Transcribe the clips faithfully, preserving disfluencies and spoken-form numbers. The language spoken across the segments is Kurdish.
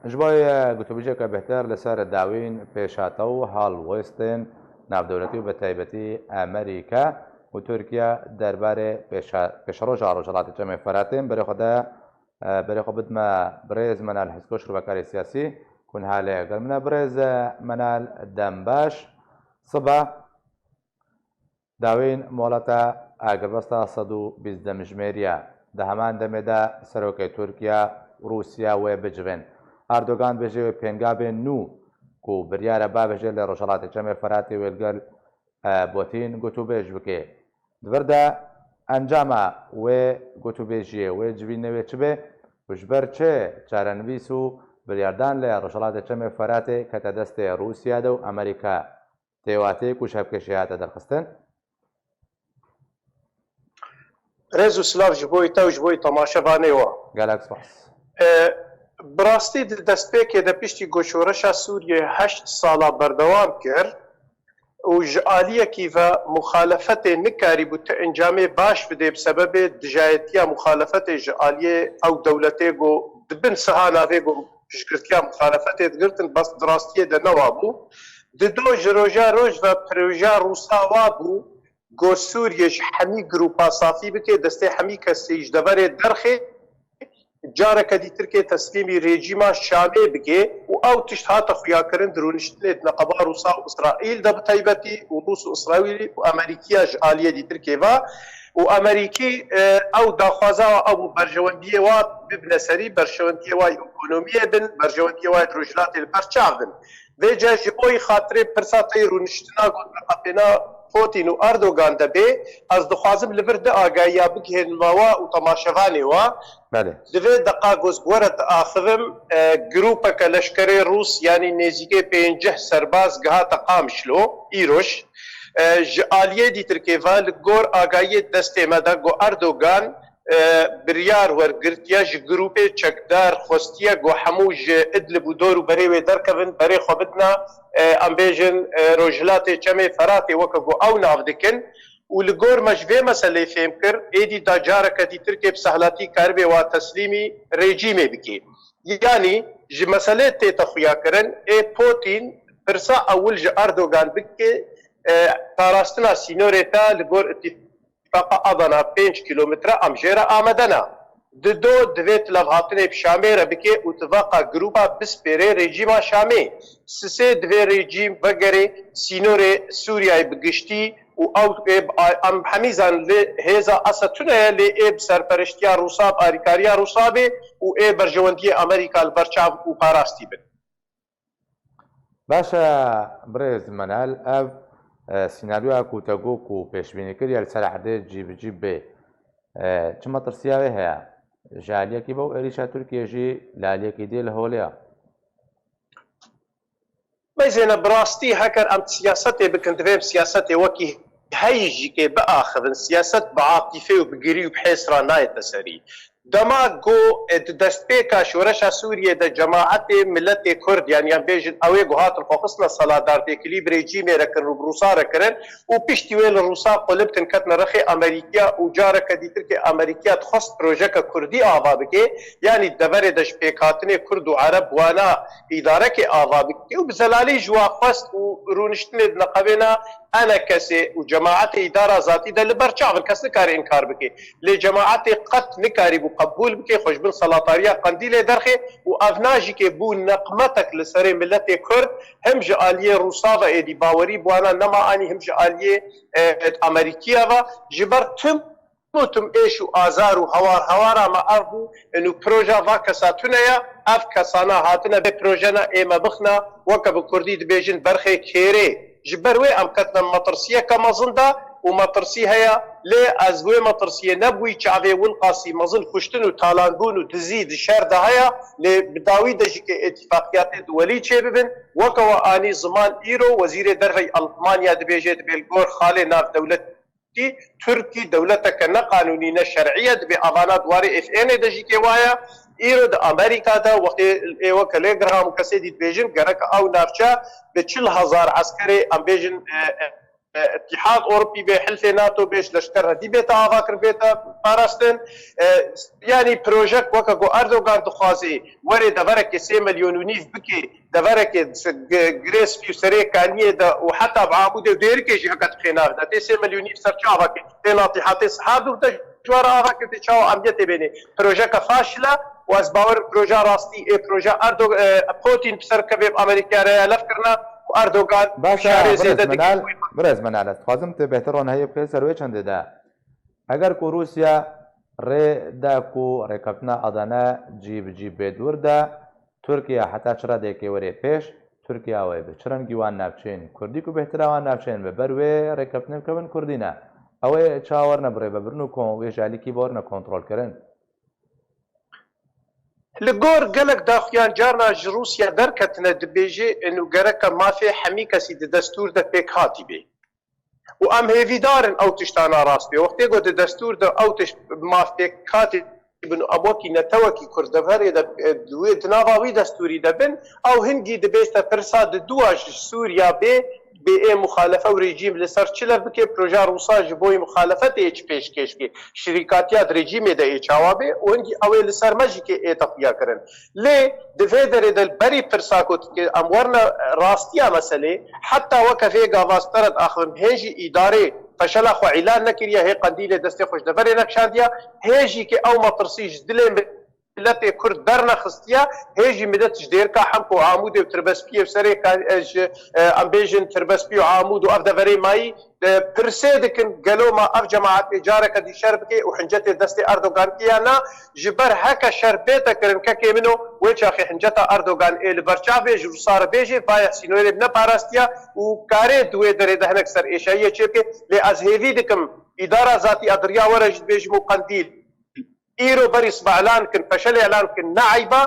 Ji bo gotûbêjeke bêhtir li ser dawîn pêşhate û halwestên navdewletî û bi taybetî Amerîka û Tirkiye derbarê pêşa-, pêşeroja Rojhilatê Çemê Feratê, berê xwe de, e, berê xwe bidime birêz Menal Hizkoş, şirvekarê siyasî, ku niha li gel min e. Birêz, e, Menal, dem baş. Sibe dawîn molata agirbesta sed û bîst demjimêrî ye. Di heman demê de serokê Tirkiye û Rûsya wê bicivên. Erdogan bêje wê pêngavên nû ku biryare bavêje li Rojhilatê Çemê Feratê wê li gel, e, Putin gotûbêj bike. Di vir de encama wê gotûbêjiyê, wê civînê wê çi be û ji ber çi çarenivîs û biryardan li Rojhilatê Çemê Feratê kete destê Rûsya de û Amerîka? Tê wateyê ku ji hevkêşê hate derxistin. Rêz û silav ji bo te û ji bo temaşevanê we. Gelek spas. E, bi rastî di destpêkê de piştî ku şoreşa Sûriyê heşt sala berdewam kir û ji aliyekî ve muxalefetê nikarîbû ti encamê baş bidê bi sebebê dijayetiya muxalefetê ji aliyê ew dewletê ku di bin sihana vê ku piştgirtiya muxalefetê digirtin, bes di rastiyê de newa bû. Dido ji roja roj ve proja Rûsa wa bû, ku Sûriyê ji hemî grûpa safî bike, destê hemî kesê ji deverê derxê, careke dîtirkê teslîmî rejîma Şamê bike û ew tişt hate xuyakirin di rûniştinê di neqeba Rûsa û Îsraîl de bi taybetî û Rûs û Îsraîlî û Amerîkiya ji aliyê dîtirkê ve û Amerîkî, e, ew daxwaza wa ew bû berjewendiyê wa bibine serî, berjewendiyê wa ekonomiyê bin, berjewendiyê wa rojhilatê li ber çav bin. Vêca ji bo xatirê pirsa te yê rûniştina ku di neqepêna Putin û Erdogan de bê, ez dixwazim li vir di agahiya bigihênime wa û temaşevanê wa. Belê. Di vê deqa ku ez bi we re diaxivim, e, grûpeke leşkerê Rûs, yanî nêzîkê pêncî serbaz gihate Qamişlo, îroj. E, ji aliyê dîtirkê ve li gor agahiyê destê me de ku Erdogan e, biryar wergirtiye ji grûpê çekdar xwestiye ku hemû ji Idlib û dor û berê wê derkevin, berê xwe bidine, e, em bêjin, e, Rojhilatê Çemê Feratê weke ku ew nav dikin û li gor me ji vê meselê fêm kir, êdî da careke dîtirkê bi sehlatî karibê wa teslîmî rejîmê bike. Yanî ji meselê tête xuyakirin, ê Putin pirsa ewil ji Erdogan bike, e, parastina sînorê te li gor îtîf-, Îtîfaqa Adana pênc kîlometre em jê re amade ne. Dido divê tilevhatinê bi Şamê re bike û tifaqa grûpa bispêrê rejîma Şamê. Sisê divê rejîm vegere sînorê Sûriyeyê bi giştî û ew ê bi a-, em hemî zanin lê hêza Esed tune ye, lê ê bi serpereştiya Rûsa, bi alîkariya Rûsa bê û ê berjewendiyê Amerîka li ber çav û parastî bin. Baş e, birêz Menal, ev, e, sînaryoya ku te got ku pêşbînî kiriye li ser erdê cî bi cî bê, e, çi metirsiyê wê heye? Ji aliyekî be û êrîşa Tirkiyê jî li aliyekî dî li holê ye. Bey Zeynep, bi rastî heger em siyasetê bikin, divê em siyasetê wekî heyî jî kê biaxivin. Siyaset bi atîfê û bi girî û bi hêsra nayête serî. Dema ku, e, di destpêka şoreşa Sûriyê de cemaetê miletê Kurd, yanî em bêjin ew ê ku hatin xwe xistine seladar têkilî bi rejîmê re kirin û bi Rûsa re kirin û piştî wê li Rûsa qulib tin ketine rexê Amerîkiya û careke dîtirkê Amerîkiya dixwest projeke Kurdî ava bike, yanî deverê de ji pêkhatinê Kurd û Ereb wana îdarekê ava bike û bi zelalî ji wa xwest û rûniştinê di neqebêna ene kesê û cemaetê îdara zatî de li ber çav in, kes nikare înkar bike. Lê cemaetê qet nikarîbû qebûl bike, xwe ji bin selatariya Qendîlê derxê û ev najîkê bû neqmetek li serê miletê Kurd, him ji aliyê Rûsa ve êdî bawerî bi wana nema anî him ji aliyê, e, Amerîkiya ve. Ji ber tim û tim êş û azar û hewar hewara me ev bû, û proja va kesa tune ye, ev kesana hatine bê proje ne, ê me bixne, weke bi kurdî dibêjin berxê kêrê. Ji ber wê em ketine metirsiyeke mezin de û metirsî heye, lê ez wê metirsiyê nebûyî çavê Wilqasî mezin kuştin û talanbûn û dizî di şer de heye, lê bi dawî de jî kê îtîfaqiyatê duwelî çêbibin, weke we anî ziman îro Wezîrê Derve yê Elmanya dibêje, dibê li gor xalê navdewletî Tirkî dewleteke neqanûnî, ne şer'î ye, dibê evana di warê F N'ê de jî kê wa ye. Îro di Amerîka de wextê ê weke lê Graham û kesê dî dibêjin gereke ew navçe bi çil hezar eskerê, em bêjin, e, e, Îtîhad Ewropî bê, hilfê NATO bê, ji leşker re dî bête avakirin, bête parastin. E, yanî projek weke ku Erdogan dixwazê were deverekê sê milyon û nîv bike, deverekê girê spî û serê kaniyê de û heta bi Amûdê û Dêrikê jî heke dixê navê de. Tê sê milyon nîv ser çi ava kir? Tê natîhatê sihar dû de ji we re ava kir, tê çawa amiyetê bênê? Projeke faşil e û ez bawer proja rastî ê proja Erdo-, e, Putin bi ser kevê bi Amerîkaya re ya lev kirina û Erdogan Baş e, şarê birêz zêde dike. Menal, birêz Menal, ez dixwazim tu bêhtir ronahiyê bikî ser wê çendê de. Eger ku Rûsya rê de ku rêkeftina Adana cî bi cî bê dûr de, Tirkiye heta çi redekê were pêş, Tirkiye wê bi çi rengî wan navçeyên Kurdî ku bêhtira wan navçeyên bi ber wê rêkeftinê bikevin Kurdî ne. Ew ê çawa werine birêvebirin û kon-, wê ji alîkî ve werine kontrolkirin? Li gor gelek daxuyan carna ji Rûsya derketine dibêje, û gereke mafê hemî kesî di destûr de pêk hatî bê. Û em hêvîdar in ew tiştana rast bê. Wextê ku di destûr de ew tişt maf pêk hatî bin û em wekî netewekî Kurd deverê de, e, wê di nava wî destûrî de bin, ew hingî dibêjte pirsa di dûa ji Sûriya bê, bê ê muxalefe û rejîm li ser çi lev bike, proja Rûsa ji bo yê muxalefetê ê çi pêşkêş bike, şirîkatiya di rejîmê de ê çawa bê û hingî ew ê li ser me jî kê ê texuya kirin. Lê di vê derê de berî pirsa ku dike em werine rastiya meselê, heta weke vê gava ez te re diaxivim, hê jî îdarê feşela xwe îlan nekiriye, hê qendîlê destê xwe ji deverê nekişandiye, hê jî ke ew metirsî ji dilê miletê Kurd dernexistiye, hê jî milet ji Dêrika Hemk û Amûdê û Tirbespiyê û serê ka-, e, ji, e, em bêjin Tirbespî û Amûd û ev deverê mayî, e, pirsê dikin, gelo ma ev cemaetê careke dî şer bike û hincetê destê Erdogan kiya na, ji ber heke şer bête kirin kekê min o, wê çaxê hinceta Erdogan ê li ber çav bê, ji Rûsa re bêjê, vaya sînorê bi neparastiya û karê di wê derê de hinek ser êşayiyê çêbike. Lê ez hêvî dikim, îdara zatî ez diriya were jî dibêjim û Qendîl, îro berî sibe elan kin, feşelê elan kin, ne eyba,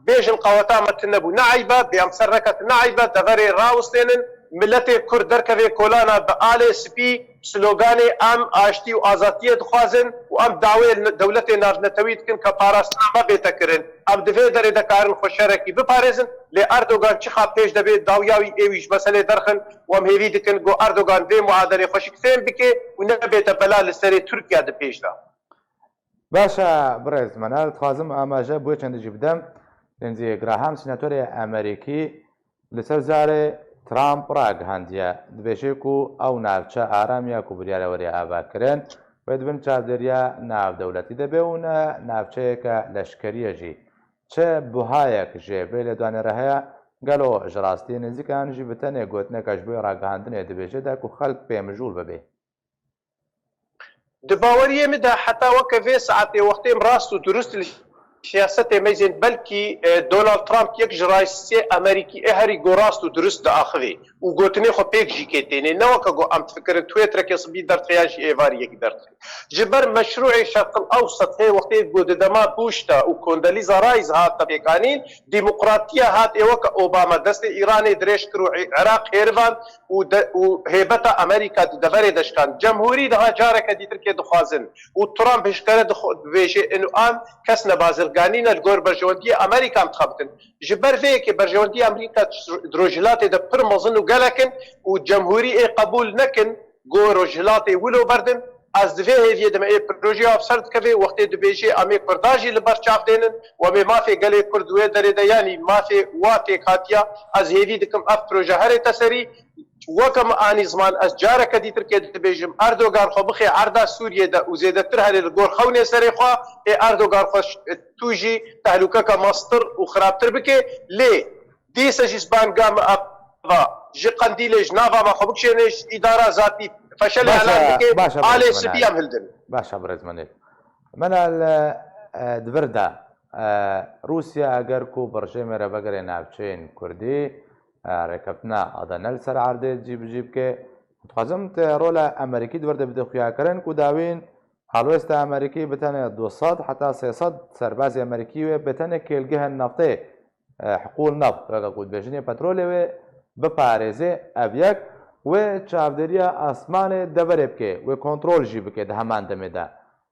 bêjin qaweta me tune bû, ne eyba, bê em ser neketin, ne eyba, deverê rawistênin, miletê Kurd derkeve kolana bi alê spî, sloganê em aştî û azatiyê dixwazin û em dawê dewletê navnetewî dikin ke parastina me bête kirin. Em di vê derê de karin xwe şerekî biparêzin, lê Erdogan çixa pêş de bê dawiya wî ê wî ji meselê derxin û em hêvî dikin ku Erdogan vê muadelê xweşik fêm bike û nebête bela li serê Tirkiye di pêş de. Baş e, birêz Menal, dixwazim amaje bi wê çendî jî bidem. Lindsey Graham, senatorê Amerîkî, li ser zarê Trump ragihandiye. Dibêje ku ew navçe aram ya ku biryare were avakirin, wê di bin çavdêriya navdewletî de be û ne navçeyeke leşkerî ye jî. Çi buhayek ji vê lêdanê re heye? Gelo ji rastî nêzîk e yan jî bi tenê gotineke ji bo ragihandinê dibêje de ku xelk pê mijûl bibe? Di baweriyê min de heta weke vê saetê wextê em rast û durust li siyasetê meyzên belkî, e, Donald Trump yek ji raîsê Amerîkî ê herî ku rast û durust diaxivê û gotinê xwe pêk jî kê tênê. Ne weke ku em difikirin Twitterekê sibî derdixe yan jî êvarî yekî derdixe. Ji ber meşrûê Şerqil Ewset hê wextê ku di dema Bush de û Condoleezza Rice hat pêkanîn, demokratiya hat ê weke Obama destê Îranê dirêj kir û Iraq hêrivand û de, û hêbeta Amerîka di deverê de şikand. Cemhûrî daha careke dîtir kê dixwazin û Trump hişkere dixwe-, dibêje, inu an kes ne bazirganî ne li gor berjewendiyê Amerîka em dixebitin. Ji ber vê yekê berjewendiyê Amerîka di rojhilatê de pir mezin û gelek in û cemhûrî ê qebûl nekin ku rojhilatê wilo berdin. Ez di vê hêviyê de me ê projeya bi ser dikeve, wextê dibêje em ê Kurda jî li ber çav dênin û em ê mafê gelê Kurd wê derê de, yanî mafê wa pêk hatiya, ez hêvî dikim ev proje here te serî. Weke min anî ziman, ez careke dîtir kê dibêjim, Erdogan xwe bixê erda Sûriyê de û zêdetir herê li gor xewnê serê xwe, ê Erdogan xwe ş-, tu jî tehlûkeke mestir û xirabtir bike. Lê dîse jî sibanga min ev e, ji Qendîlê, ji nava me xwe bikişêne, ji îdara zatî feşelê elan bike, alê spî em hildin. Baş e, birêz Menal. Menal, e, e, di vir de, e, Rûsya eger ku bi rejêmê re vegere navçeyên Kurdî, e, rêkeftina Adana li ser erdê cî bi cî bike, dixwazim te rola Amerîkî di vir de bide xuyakirin ku dawîn helwêsta Amerîkî bi tenê du sed heta sê sed serbazê Amerîkî wê bi tenê kêlgehên neftê, e, hiqûl neft, weke ku dibêjin yê petrolê wê biparêzê, ev yek, wê çavdêriya asmanê deverê bike, wê kontrol jî bike di heman demê de.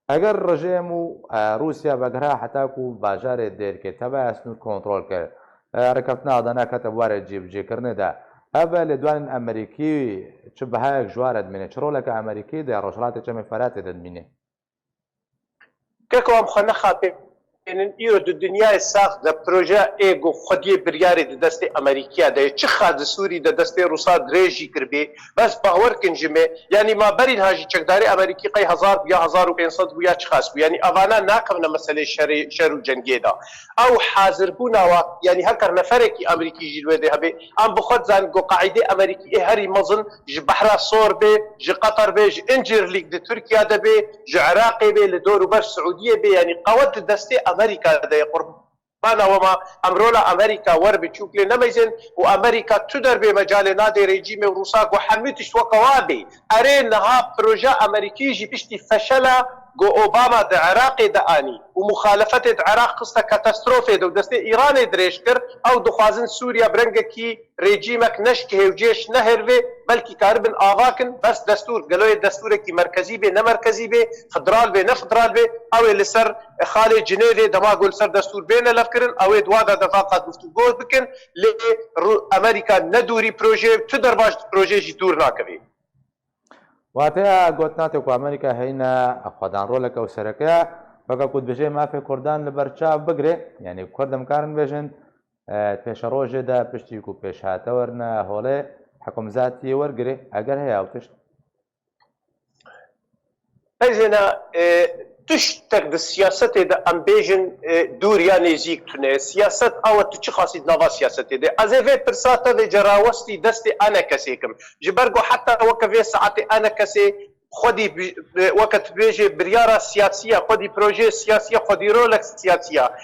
Eger rejêm û, e, Rûsya vegera heta ku bajarê Dêrikê tevaya snûr kontrol kir, e, rêkeftina Adana kete warê cîbicîkirinê de, Ev lêdwanên Amerîkî çi bihayek ji wan re dimîne? Çi roleke Amerîkî di Rojhilatê Çemê Feratê de dimîne? Keko em xwe nexapênin, îro di dinyayê sax de proje ê ku xwediyê biryarê di destê Amerîkiya de ye. Çixa di Sûrî de destê Rûsa dirêj jî kiribê, bes bawer kin ji me, yanî ma berî niha jî çekdarê Amerîkî qey hezar bû ya hezar û pênc sed bû ya çiqas bû. Yanî evana nakevne meselê şerê, şer û cengê de. Ew hazirbûna wa, yanî heker neferekî Amerîkî jî li wê dê hebe, em bi xwe dizanin ku qaîdê Amerîkî ê herî mezin ji Behra Sor bê, ji Qatar bê, ji Incirlîk di Tirkiye de bê, ji Iraqê bê, li dor û ber Siûdiyê bê, yanî qewet di destê Amerîka de ye. Qurbana we ma em rola Amerîka wer bi çûk lê nemeyzên û Amerîka tu derbê mecalê nadê rejîmê û Rûsa ku hemî tişt weke wa bê. Erê niha proje Amerîkî jî piştî feşela ku Obama di Iraqê de anî û muxalefetê di Iraq xiste katastrofê de û destê Îranê dirêj kir, ew dixwazin Sûriya bi rengekî rejîmek ne ji kihê û cêş ne hêr vê, belkî karibin ava kin, bes destûr, gelo yê destûrekî merkezî bê, ne merkezî bê, federal bê, ne federal bê, ew ê li ser xalê Cinêvê dema ku li ser destûr bêne levkirin, ew ê di wa de defa qat guftûgo bikin, lê Rû-, Amerîka ne dûrî projeyê, tu derbas ji projeyê jî dûr nakevê. Wateya gotina te ku Amerîka heyne xwedan roleke û sereke ye, weke ku dibêje mafê Kurdan li ber çav bigire, yanî Kurd em karin bêjin, e, pêşerojê de piştî ku pêşhate werine holê, hekumzatiyê wergire, eger heye ew tişt? Peyzêna, e, tiştek di siyasetê de em bêjin, e, dûr ya nêzîk tune. Siyaset ew e, tu çi xasî di nava siyasetê de. Ez ê vê pirsa te vê cerawestî destê enekesê kim. Ji ber ku heta weke vê saetê enekesê xwedî bi-, bi-, weke tu bêjê biryara siyasî ya, xwedî projeyê siyasî ya, xwedî rolek siyasî ya.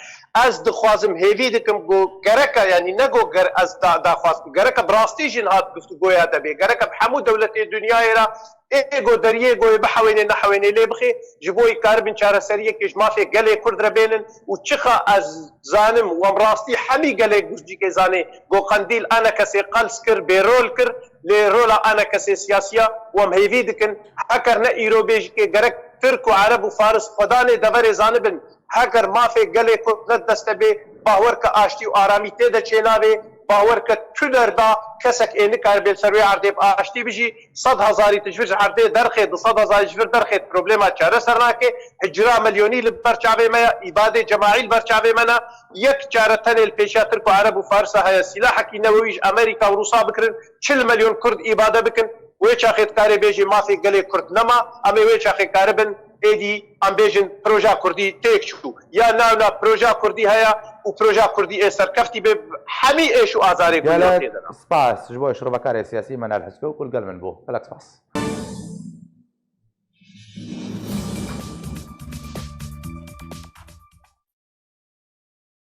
Ez dixwazim, hêvî dikim ku gereke, yanî ne ku ger-, ez da-, daxwaz ku gereke bi rastî jî niha di guftûgoya de bê. Gereke bi hemû dewletê dinyayê re ê ku deriyê ku ê bihewênê nehewênê lê bixê, ji bo yî karibin çareseriyekê ji mafê gelê Kurd re bênin û çixa ez zanim û em rastî hemî gelê Gurcîkê zanê ku Qendîl enekesê qels kir, bêrol kir, lê rola enekesê siyasiya û em hêvî dikin, heker ne îro bê jî kê gerek Tirk û Ereb û Faris xwedanê deverê zanibin, heker mafê gelê Kurd ne deste bê, bawer ke aştî û aramî tê de çênabê, bawer ke tu derda kesek ê nikare bê li ser wê erdê bi aştî bijî, sed hezarî tu ji vir ji erdê derxê, du sed hezarî ji vir derxê problema çareser nake, hicra milyonî li ber çavê me ye, îbadê cemaî li ber çavê me ne, yek çare tenê li pêşiya Tirk û Ereb û Farisa heye, sîlahekî newewî ji Amerîka û Rûsa bikirin, çil milyon Kurd îbade bikin, wê çaxê dikarê bêjê mafê gelê Kurd nema, em ê wê çaxê karibin êdî em bêjin proja Kurdî têk çû. Ya navna proja Kurdî heye û proja Kurdî ê serkeftî bê, hemî êş û azarê ku ya tê de ne. Spas ji bo şirovekarê siyasî Menal Hizko ku li gel min bû. Gelek spas.